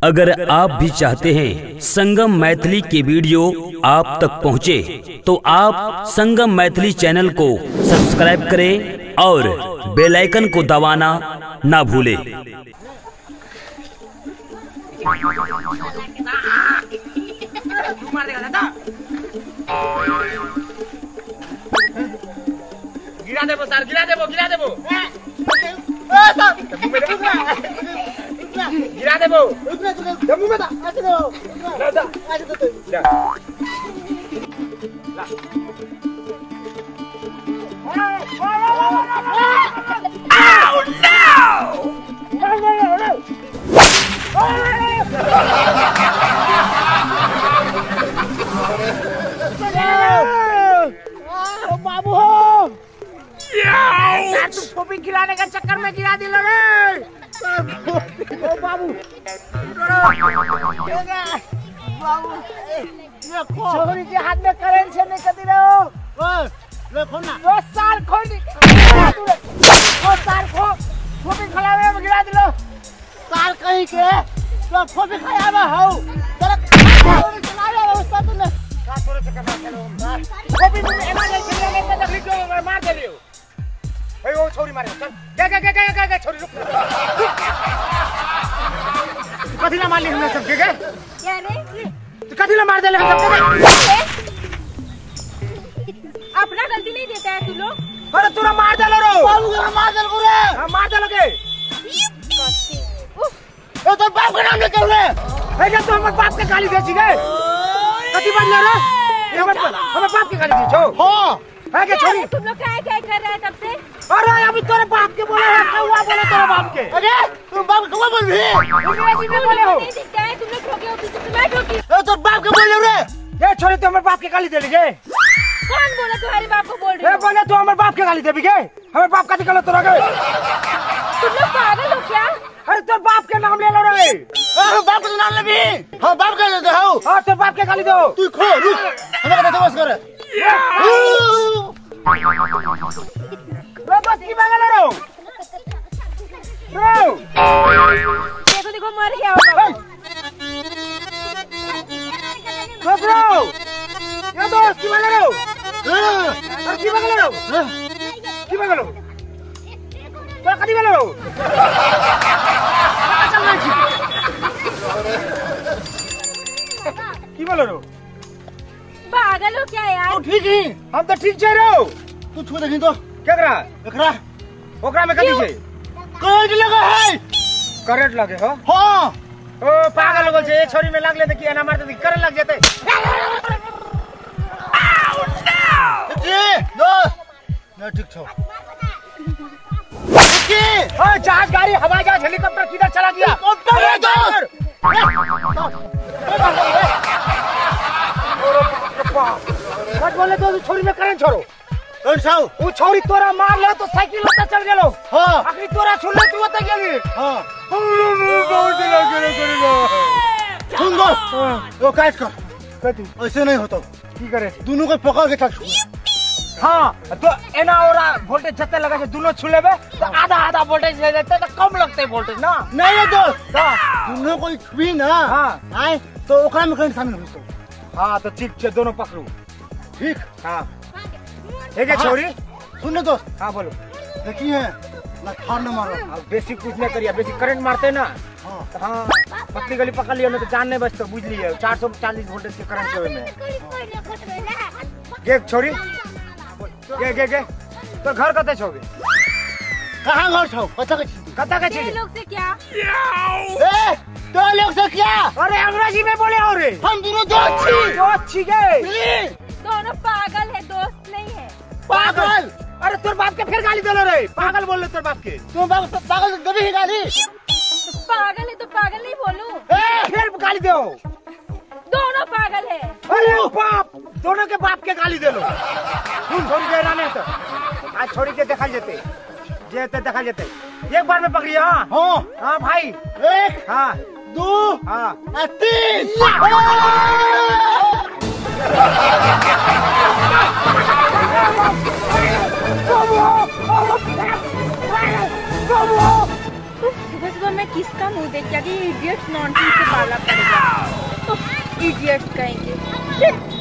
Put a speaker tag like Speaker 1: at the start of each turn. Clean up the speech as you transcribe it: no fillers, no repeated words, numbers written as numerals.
Speaker 1: अगर आप भी चाहते हैं संगम मैथिली के वीडियो आप तक पहुंचे, तो आप संगम मैथिली चैनल को सब्सक्राइब करें और बेल आइकन को दबाना ना भूलें।
Speaker 2: गिरा देबो सर, गिरा देबो, गिरा देबो, गिरा देबो। जम्मू में दा दा दा। Oh no!
Speaker 3: बाबू हो यार, तू फोपी खिलाने के चक्कर में गिरा दिलो रे। ओ बाबू, बाबू छोरी के हाथ में करंट से नहीं कदी रहो।
Speaker 4: ले ना
Speaker 3: वो साल खोल, वो साल खो फोपी खिलावे में गिरा दिलो।
Speaker 4: साल कहीं के तो फोपी खिलावे हो तेरा फोपी खिलावे हो उसका तूने
Speaker 3: का तोरे चक्कर में खेलो फोपी में एना नहीं खेलने में तकलीफ जो मार देलियो।
Speaker 2: ए ओ छोरी मारे चल, गे गे गे गे गे छोरी रुक। कथी ला मारली हमरा सबके गे?
Speaker 5: क्या रे?
Speaker 2: तू कथी ला मार देले हम सबके?
Speaker 5: अपना गलती नहीं देता है तू लोग।
Speaker 2: अरे तोरा मार देलो रो।
Speaker 4: बाबू के मार देलो रे।
Speaker 2: हां मार देलो के।
Speaker 5: उफ
Speaker 4: ए तो बाप के नाम लेके रे।
Speaker 2: ए जा तू हमर बाप के गाली दे छी गे। कथी बाजलो रे? ए हमर बाप के गाली दी छो।
Speaker 4: हां
Speaker 2: है के छोरी
Speaker 5: तुम लोग क्या क्या कर रहे हैं तब से?
Speaker 2: अरे अभी तोरे बाप के बोले है, कौवा बोले तोरे बाप के।
Speaker 4: अरे तुम बाप के कौवा बोल भी?
Speaker 2: अंग्रेजी में बोले हो।
Speaker 5: नहीं दिखता है तुम लोग ठोके हो पीछे से, मैं ठोकी।
Speaker 4: ए तोर बाप के बोले रे।
Speaker 2: ए छोरी तू हमर बाप के गाली देली गे?
Speaker 5: कौन बोला तुम्हारे बाप को बोल रही हो?
Speaker 2: ए बोले तू हमर बाप के गाली देबी गे? हमर बाप कथी कहलो तोरा के?
Speaker 5: तुम लोग पागल हो क्या?
Speaker 2: अरे तोर बाप के नाम ले लो रे।
Speaker 4: ए बाप के नाम लेबी? हां बाप के दे हो।
Speaker 2: हां तोर बाप के गाली दो।
Speaker 4: तू खो रुक, हमरा के बस कर।
Speaker 2: रो बस की बगल रो रो।
Speaker 5: देखो देखो मर गया होगा।
Speaker 2: बस रो ये दोस्त की बगल रो। अरे की बगल रो, की बगल रो, तो कदी बगल रो चल रही की बगल रो?
Speaker 5: पागल हो क्या यार?
Speaker 4: तू ठीक ही?
Speaker 2: हम तो ठीक छे रो।
Speaker 4: तू छू देखी तो
Speaker 2: केकरा?
Speaker 4: एकरा।
Speaker 2: ओकरा में कथी छै?
Speaker 4: करंट लगे है।
Speaker 2: करंट लगे हो?
Speaker 4: हां।
Speaker 2: ओ पागल हो गेल छै, ए छोरी में लागले त की एना मारते त करंट लग जेतै।
Speaker 4: जी दोस्त ना ठीक छौ। की
Speaker 2: हां जहाज गाड़ी हवाई जहाज हेलीकॉप्टर किधर चला गया?
Speaker 4: अरे दोस्त
Speaker 2: मत बोले तो छोरी में करंट छोड़ो।
Speaker 4: करंट
Speaker 2: उ छोरी तोरा मार ले तो साइकिल होता चल गेलो।
Speaker 4: हां
Speaker 2: आखिरी तोरा छुले तू होता गेली।
Speaker 4: हां
Speaker 2: बहुत लगे करेगा।
Speaker 4: सुन दोस्त वो काट कर
Speaker 2: कथी
Speaker 4: ऐसे नहीं होता।
Speaker 2: की करे?
Speaker 4: दोनों को पकड़ के चल।
Speaker 2: हां तो एना और वोल्टेज जते लगा छै दोनों छुलेबे तो आधा आधा वोल्टेज ले जेते तो कम लगते वोल्टेज ना।
Speaker 4: नहीं रे दोस्त दोनों को छुई ना।
Speaker 2: हां
Speaker 4: आए तो ओकरा में करंट शामिल होतो।
Speaker 2: हां तो ठीक छै दोनों पकड़ू।
Speaker 4: ठीक।
Speaker 2: हां ठीक है छोरी।
Speaker 4: सुन ले दोस्त।
Speaker 2: हाँ बोलो।
Speaker 4: देखिए ना थार न मारो।
Speaker 2: अब बेसी कुछ नहीं करिए, बेसी करंट मारते ना।
Speaker 4: हाँ
Speaker 2: हाँ पतली गली पकड़ लियो ना तो जान नहीं बचतो, बुझ लिए। 440 वोल्टेज के करंट है में। गे छोरी गे गे गे तो घर कते छोगे?
Speaker 4: कहां घर छौ? कत के छी?
Speaker 2: कत के छी?
Speaker 5: लोग से क्या?
Speaker 4: ए तो लोग से क्या?
Speaker 2: अरे अंग्रेजी में बोले हो रे।
Speaker 4: हम दोनों दोस्त छी।
Speaker 2: दोस्त छी गे।
Speaker 5: दोनों पागल है, दोस्त नहीं है।
Speaker 2: पागल? अरे तोर बाप के फिर गाली देलो रे। पागल बोल ले तोर बाप के।
Speaker 4: तू बाप पागल देबी ही गाली?
Speaker 5: तो पागल है तो पागल नहीं बोलूं।
Speaker 2: ए फिर गाली दो।
Speaker 5: दोनों पागल है।
Speaker 2: अरे बाप दोनों के बाप के गाली देलो। सुन छोरी के ना तो आज छोरी के देखल जेते जेते देखल जेते। एक बार में पकड़िए। हां
Speaker 4: हां
Speaker 2: हां भाई।
Speaker 4: एक
Speaker 2: हां
Speaker 4: दो
Speaker 2: हां
Speaker 4: तीन।
Speaker 5: सुबह सुबह मैं किसका मुंह देख के, इडियट्स नॉनसेंस से पाला पड़ गया, इडियट्स कहेंगे।